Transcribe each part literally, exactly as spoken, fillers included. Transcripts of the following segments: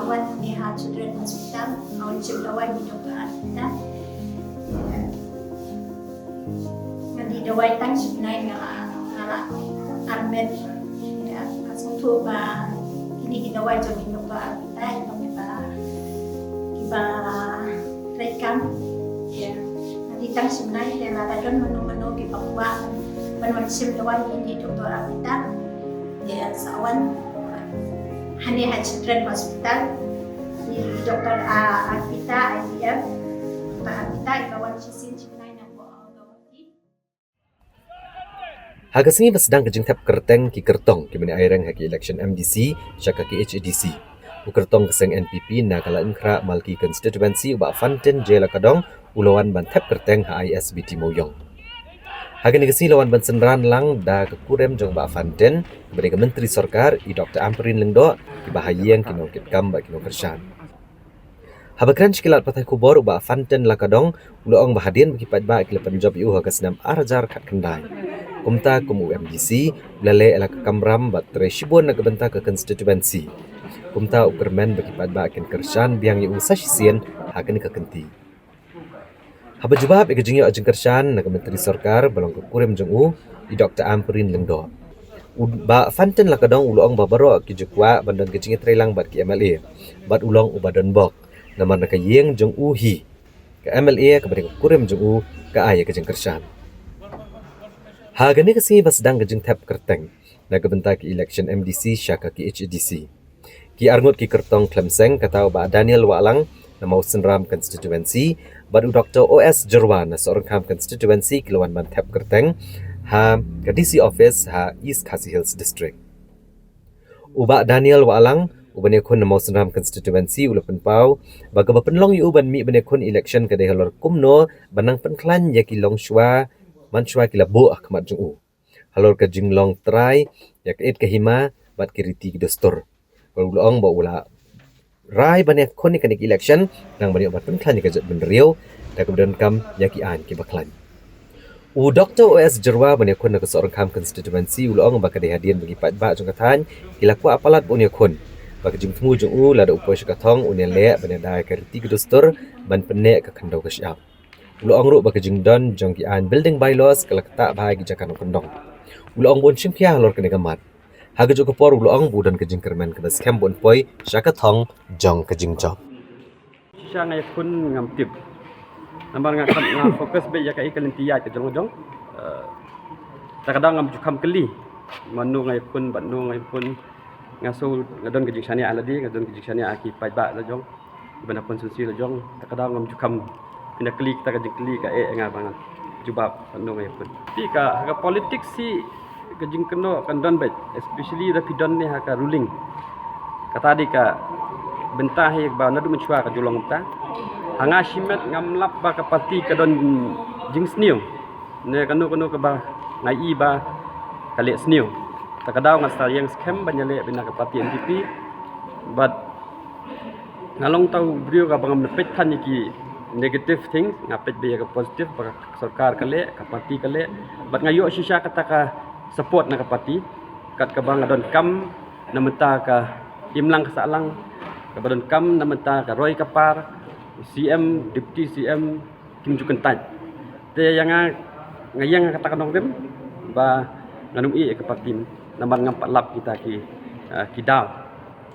Wan ni ha Children Hospital, nga wan shim dawai ni Doktor Arpita. Nga dih dawai tang shi bnai nga la, nga la armet. Ïa, nga sngewthuh ba kine ki dawai jong i Doktor Arpita, i ba, i ba treikam. Ïa, nga dih tang shi bnai, te lada don mano mano kiba kwah ban wan shim dawai ni i Doktor Arpita. Ïa, sa wan hangne ha Children Hospital. I Doktor Arpita, I V F. Doktor Arpita, i ba wan shisien shi bnai na Guwahati. Ha ka sngi ba sdang ka jingthep kyrteng ki kyrtong kiba ïai reng ha ki election M D C sha ka K H A D C, u kyrtong ka seng N P P na ka Laitumkhrah Malki constituency, u Bah Fantin J Lakadong, u la wan ban thep kyrteng ha I S B T Mawïong. Ha kane ka sngi la wan ban synran lang da ka kurim jong u Bah Fantin, kaba dei ka Myntri Sorkar, i Doktor Ampareen Lyngdoh, kiba ha ïing ki nongkitkam bad ki nongkyrshan. Haba kren sha ki lad pathai khubor, u Bah Fantin Lakadong u la ong ba hadien ba ki paidbah ki la pynjop ïa u ha ka snem ar hajar khatkhyndai, kumta kum u M D C, u la leh la ka kamram bad trei shibun na ka bynta ka constituency. Kumta u kyrmen ba ki paidbah kin kyrshan biang ïa u sa shisien ha kane ka kynti. Haba jubab ïa ka jingïoh jingkyrshan na ka Myntri Sorkar ba long ka kurim jong u, i Doktor Ampareen Lyngdoh, u Bah Fantin Lakadong u la ong ba baroh ki ju kwah ban don ka jingïatreilang bad ki M L A bad u long uba donbok, namar na ka ïing jong u hi ka M L A kaba dei ka kurim jong u ka ai ïa ka jingkyrshan. Ha kane ka sngi ba sdang ka jingthep kyrteng na ka bynta ka election M D C sha ka K H A D C, ki arngut ki kyrtong khlem seng, kata u Bah Daniel Wahlang na Mawsynram constituency bad u Doktor O S Jyrwa na Sohryngkham constituency, ki la wan ban thep kyrteng ha ka D C office ha East Khasi Hills District. U Bah Daniel Wahlang, uba ïakhun na Mawsynram constituency, u la pynpaw ba kaba pynlong ïa u ban mih ban ïakhun election ka dei halor kumno ban nang pynkhlaiñ ïa ki longshuwa manshwa ki la buh ha khmat jong u, halor ka jinglong trai ïa ka ïit ka hima bad ki riti ki dustur. Bad u la ong ba u la rai ban ïakhun ïa kane ka election, nang ban ïoh ban pynkhlaiñ ïa ka jaitbynriew da kaba donkam ïa ki aiñ kiba khlaiñ. U Doktor O S Jyrwa, uba ïakhun na ka Sohryngkham constituency, u la ong ba ka dei hadien ba ki paidbah jong ka thaiñ ki la kwah palat ban ïakhun, ba ka jingthmu jong u lada u poi sha ka thong un ïaleh ban ïada ïa ka riti ka dustur ban pynneh ka khyndew ka shyiap. U la ong ruh ba ka jingdon jong ki aiñ building bylaws ka la ktah bha ïa ki jaka nongkyndong. U la ong ba un shim khia halor kane ka mat. Ha kajuh ka por u la ong ba u don ka jingkyrmen kaba skhem ba un poi sha ka thong jong ka jingjop. Shisha nga ïakhun ngam tip, namar nga kam, nga focus beit ïa kaei ka lynti ïaid ka jong ka jong. Eh, ta ka daw ngam ju kham kylli mano nga ïakhun bad no nga ïakhun. Nga sngew nga don ka jingshaniah ha lade, nga don ka jingshaniah ha ki paidbah la jong, ban ha constituency la jong. Ta ka daw ngam ju kham pynda kylli kata ka jingkylli kaei nga ba ngan jubab bad no nga ïakhun. Te ka, ha ka politics hi ka jingkynnoh kan don beit, especially lada phi don ne ha ka ruling. Kata dei ka bynta hi ba naduh mynshuwa ka ju long kumta. Ha nga shimet ngam lap ba ka party ka don jingsniew ne kano kano kaba nga ïohi ba ka leh sniew. Ta ka daw nga sa ïeng skhem ban ïaleh beit na ka party N P P. Bad nga long tang u briew kaba ngam peit than ïa ki negative things, nga peit beit ïa ka positive ba ka sorkar ka leh, ka party ka leh. Bad nga ïoh shisha kata ka support na ka party, kat kaba nga donkam na bynta ka imlang ka sahlang, kaba donkam na bynta ka roi ka par, C M, Deputy C M, kim ju kyntait. Te ïa nga, nga ïeng ha kata ka nongrim ba ngan ym ïeh ïa ka party namar ngam pat lap kita ki, ah, ki daw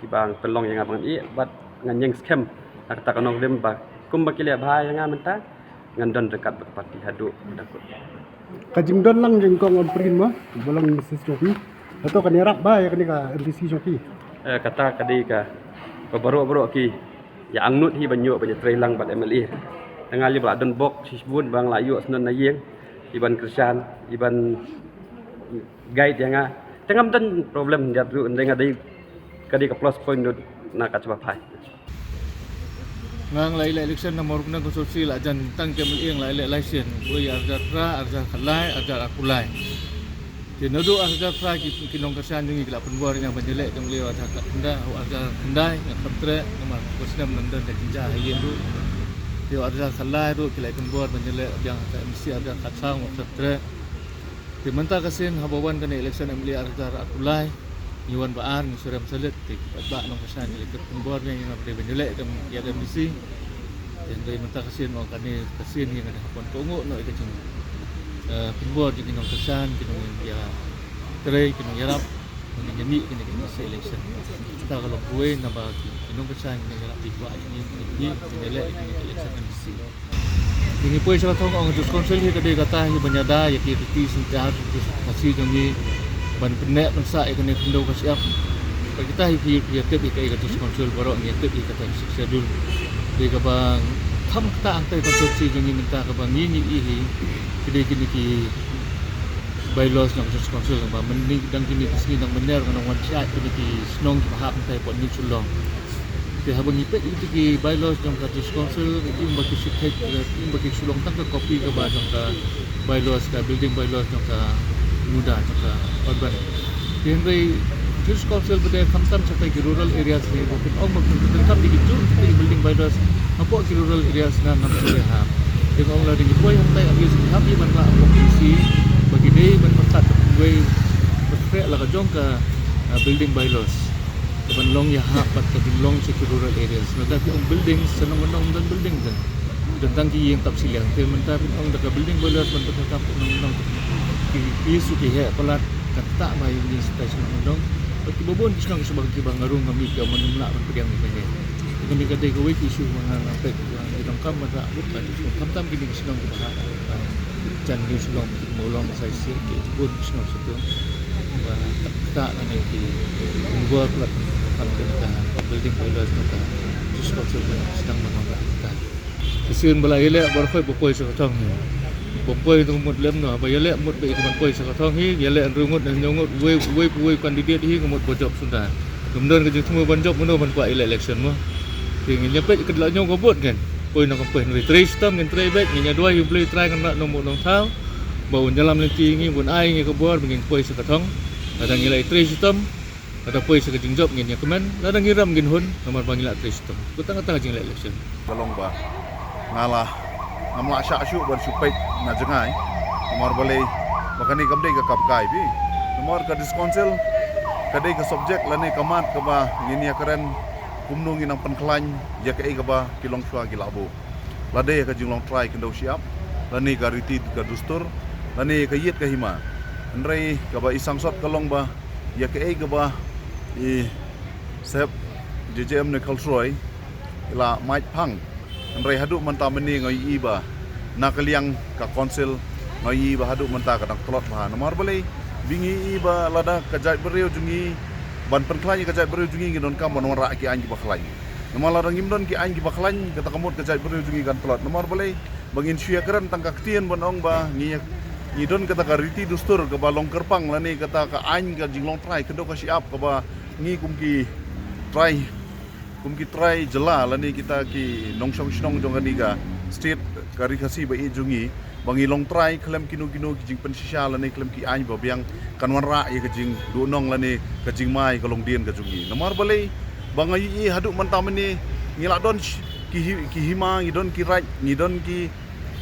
kiba pynlong ïa nga ba ngan ïeh, bad ngan ïeng skhem ha kata ka nongrim ba kumba ki leh bha ïa nga mynta, ngan don ryngkat bad ka party haduh ba dang kut. Ka jingdon lang jong kong Ampareen ma, ba long Misis jong phi, hato kan ïarap bha ïa kane ka M D C jong phi? Eh, kata ka dei ka, ka baroh baroh ki ïa angnud hi ban ïoh ban ïatrei lang bad M L A. Tang nga lei ba la don bok shibun ba nga la ïoh shnong na ïing, iban kyrshan, iban guide ïa nga. Te ngam don problem ïa ruh, ynda nga dei, ka dei ka plus point ruh na ka jubab phai. Nga la ïaleh election na Mawryngkneng constituency la jan tang ka M L A, nga la ïaleh lai sien, bad arhajar phra, arhajar khatlai, arhajar arphew lai. Te naduh arhajar phra ki, ki nongkyrshan jong ngi ki la pynbor ïa nga ban ïaleh ka M L A arhajar khatkhyndai, arhajar khyndai, nga khamtreh namar ka snem nang don ka jingjia ha ïing ruh. Te arhajar khatlai ruh ki la pynbor ban ïaleh biang ka M C arhajar khatsaw, nga khamtreh. Te mynta ka sien haba wan kane election M L A arhajar arphew lai, Ngi wan ba ar, ngi surem salit, te ki paidbah nongkyrshan ki la kyrpad bor ïa ngi, ngi ba dei ban ïaleh ïa ka M D C. Te hynrei mynta ka sien mo kane ka sien hi nga dei hapon kohnguh noh ïa ka jing, eh, pynbor jong ki nongkyrshan, ki nongïatrei, ki nongïarap, ba ngin ïa mih kane ka M D C election. Kata ka long kawei naba ki, ki nongkyrshan, ki nongïarap, ki kwah ïa ngi, ki ngi, ki ngi ïaleh ïa kane ka election M D C. Ngi poi sha ka thong, ong ka District Council hi ka dei kata hi ban ïada ïa ki riti syntiar Khasi jong ngi ban pynneh pynsah ïa kane khyndew ka shyiap. Bad kita hi phi, phi ïatip hi kaei ka District Council baroh ngi ïatip hi kata ka Sixth Schedule. Dei kaba kham kata hangtai constituency jong ngi mynta kaba ngi ngi ïohi hi. Ki dei kine ki bylaws jong ka District Council ba mynta dang kine ki sngi dang mynner ka nang wan shah kine ki shnong kiba hap hangtai hapoh New Shillong. Te haba ngi peit ïa kito ki bylaws jong ka District Council, ngi ïohi ba ki shu peit, ngi ïohi ba ki shu long tang ka copy kaba jong ka bylaws, ka building bylaws jong ka muda, jong ka urban. Te hynrei District Council ba dei khamtam shatai ki rural areas hi, ba pynong ba pyndonkam ïa ki jur ki building bylaws hapoh ki rural areas nga ngam sngewbha. Te nga ong lada ngi poi hangtai, at least ngi hap ïa ban rah hapoh K C ba ki dei ban pyntat kawei, pyntrei la ka jong ka, ah, building bylaws. Ka ban long ïahap bad ka jinglong sha ki rural areas. Lada ki ong building, sha Nongkyndong ym don building te. Don tang ki ïing tap shiliang. Te mynta phin ong da ka building bylaws ban pyndonkam Nongkyndong, ki, ki shu ki heh palat, kata ma ïing sha Nongkyndong. Bad kiba bun ki shnong kiba, kiba nga rung nga mih, kiba ym lah ban pdiang ïa kane. Kane ka dei kawei ka issue ba nga, nga peit ba ngi donkam ban rah bud, bad khamtam kine ki shnong kiba hap, ah, jan New Shillong, Mawlong, Saisir, ki bun ki shnong sha tu. Ba kata lane ki, ki bor palat, palat ka building bylaws ka, ki shnong sha tu sdang ban rah kata. Ki sien ba la ïaleh baroh khoit ba poi sha ka thong hi. Ba poi tu mut lem noh, ba ïaleh mut ba ïa ka ban poi sha ka thong hi, ïaleh hynriew ngut, hynñiew ngut, uwei, uwei, uwei candidate hi ka mut ba jop shuh da. Ngim don ka jingthmu ban jop, mano ban kwah ïaleh election mo. Te ngin ïa peit ka la ñiew ka vote kan. Poi na ka poi, hynrei trei shitom, ngin trei beit, ngin ïa duwai ïa U Blei Trai kan rah nongbuh nongthaw. Ba un ïalam lynti ïa ngi, ba un ai ïa ngi ka bor ba ngin poi sha ka thong. Lada ngi la ïa trei shitom, lada poi sha ka jingjop ngin ïa kmen, lada ngi rem ngin hun, namar ba ngi la trei shitom. Kata kata ka jingleh election. Ka long ba nga la, ngam lah shah shuh ban shu peit na jngai. Namar balei, ba kane kam dei ka kam kai phi. Namar ka District Council ka dei ka subject lane ka mat kaba ngin ïa kren kumno ngin nang pynkhlaiñ ïa kaei kaba ki longshuwa ki la buh. Lada ïa ka jinglong trai khyndew shyiap, lane ka riti ka dustur, lane ka ïit ka hima. Hynrei kaba i sangsot ka long ba ïa kaei kaba i Saheb J J M Nikhil Troy i la mait phang. Hynrei haduh mynta mynne nga ïohi ba na ka liang ka council nga ïohi ba haduh mynta ka dang tlot bha. Namar balei, ba ngi ïohi ba lada ka jaitbynriew jong ngi, ban pynkhlaiñ ïa ka jaitbynriew jong ngi, ngi donkam ban wanrah ki aiñ kiba khlaiñ. Namar lada ngim don ki aiñ kiba khlaiñ, kata ka mut ka jaitbynriew jong ngi kan tlot. Namar balei, ba ngin shu ïa kren tang ka ktien ban ong ba ngi, ngi don kata ka riti dustur kaba long kyrpang lane kata ka aiñ ka jinglong trai khyndew ka shyiap kaba ngi kum ki trai, kum ki trai jylla lane kita ki nongshong shnong jong kane ka state ka Ri Khasi ba ïeit jong ngi, ba ngi long trai khlem kino kino ki jingpynshisha lane khlem ki aiñ ba biang kan wanrah ïa ka jingduhnong lane ka jingma ïa ka longdien ka jong ngi. Namar balei, ba nga ïohi haduh mynta mynne ngi la don sh-, ki hi-, ki hima, ngi don ki raid, ngi don ki,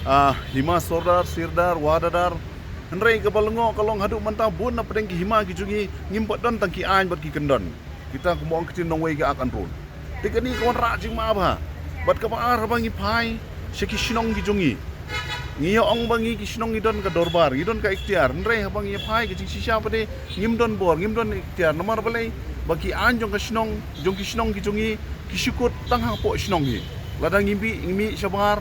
ah, hima sordar, sirdar, wadadar. Hynrei kaba lyngngoh ka long haduh mynta bun na pdeng ki hima ki jong ngi ngim pat don tang ki aiñ bad ki kyndon. Kita kumba ong ktien nongwei ki ak an run. Te kane ka wanrah jingma bha. Bad kaba ar, haba ngi phai sha ki shnong ki jong ngi, ngi ïa ong ba ngi ki shnong ngi don ka dorbar, ngi don ka iktiar. Hynrei haba ngi ïa phai ka jingshisha pat de ngim don bor, ngim don iktiar. Namar balei, ba ki aiñ jong ka shnong, jong ki shnong ki jong ngi, ki shu kut tang hapoh shnong hi. Lada ngi mih, ngi mih shabar,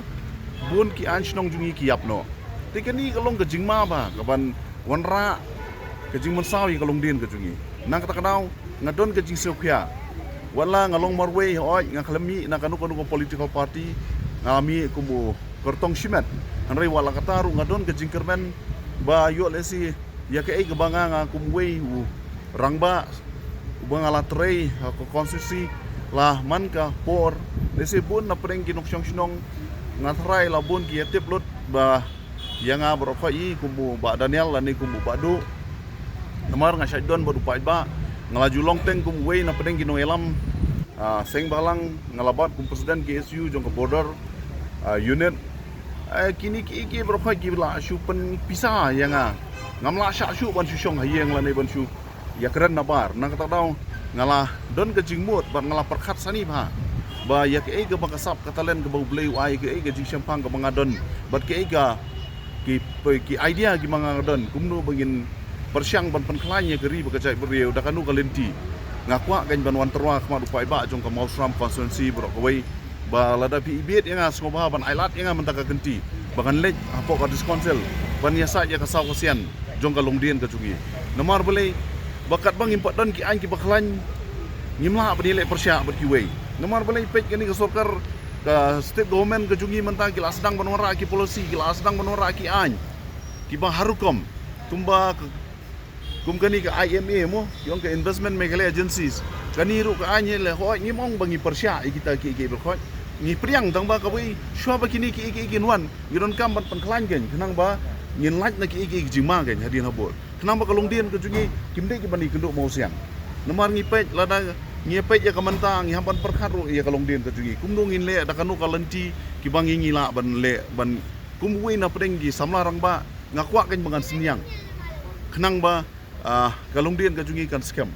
bun ki aiñ shnong jong ngi ki ïap noh. Te kane ka long ka jingma bha kaban wanrah ka jingmynsaw ïa ka longdien ka jong ngi. Na kata ka daw nga don ka jingsngewkhia. Wat la nga long marwei, hooid, nga khlem mih na kano kano ka political party, nga mih kum u kyrtong shimet. Hynrei wat la katta ruh nga don ka jingkyrmen ba ïoh lehse ïa kaei kaba nga, nga kum uwei u rangbah uba nga la trei ha ka constituency la man ka por, lehse bun na pdeng ki nongshong shnong, nga tharai la bun ki ïa tip lut ba ïa nga baroh khoit hi kum u Bah Daniel lane kum u Bah Duh. Namar nga shait don bad u paidbah, nga la ju long teng kum uwei na pdeng ki nongïalam, ah, seng bhalang, nga la bat kum president K S U jong ka border, ah, unit. Eh, kine ki, ki baroh khoit ki la shu pynpisa ïa nga. Ngam lah shah shuh ban shu shong ha ïing lane ban shu ïakren nabar. Na kata ka daw nga la don ka jingmut bad nga la pyrkhat sani bha ba ïa kaei kaba ka sap ka talent kaba U Blei u ai, kaei ka jingshemphang kaba nga don bad kaei ka ki, ki idea kiba nga don, kumno ba ngin pyrshang ban pynkhlaiñ ïa ka ri bad ka jaitbynriew da kano ka lynti. Nga kwah kan ban wan tyrwa khmat u paidbah jong ka Mawsynram constituency baroh kawei ba lada phi ibit ïa nga, sngewbha ban ailad ïa nga mynta ka kynti ba ngan leit hapoh ka District Council ban ïasaid ïa ka saw ka sian jong ka longdien ka jong ngi. Namar balei? Ba katba ngim pat don ki aiñ kiba khlaiñ, ngim lah ban ïaleh pyrshah bad kiwei. Namar balei? Peit kane ka sorkar, ka state government ka jong ngi mynta ki la sdang ban wanrah ki policy, ki la sdang ban wanrah ki aiñ kiba har rukom, kumba ka, kum kane ka I M A mo, ki ong ka Investment Meghalaya Agencies. Kane ruh ka aiñ hi leh, hooid, ngim ong ba ngi pyrshah ïa kita kiei kiei baroh. Ngi pdiang, tangba kawei, shuwa ba kine kiei kiei kin wan, ngi donkam ban pynkhlaiñ kan, khnang ba ngin lait na kiei kiei ki jingma kan hadien habud, khnang ba ka longdien ka jong ngi kim dei kiba ïakynduh mawsiang. Namar ngi peit, lada ngi peit ïa ka mynta, ngi hap ban pyrkhat ruh ïa ka longdien ka jong ngi, kumno ngin leh, da kano ka lynti kiba ngi, ngi lah ban leh, ban kum uwei na pdeng ki samla rangbah. Nga kwah kan ba ngan synñiang khnang ba, ah, ka longdien ka jong ngi kan skhem.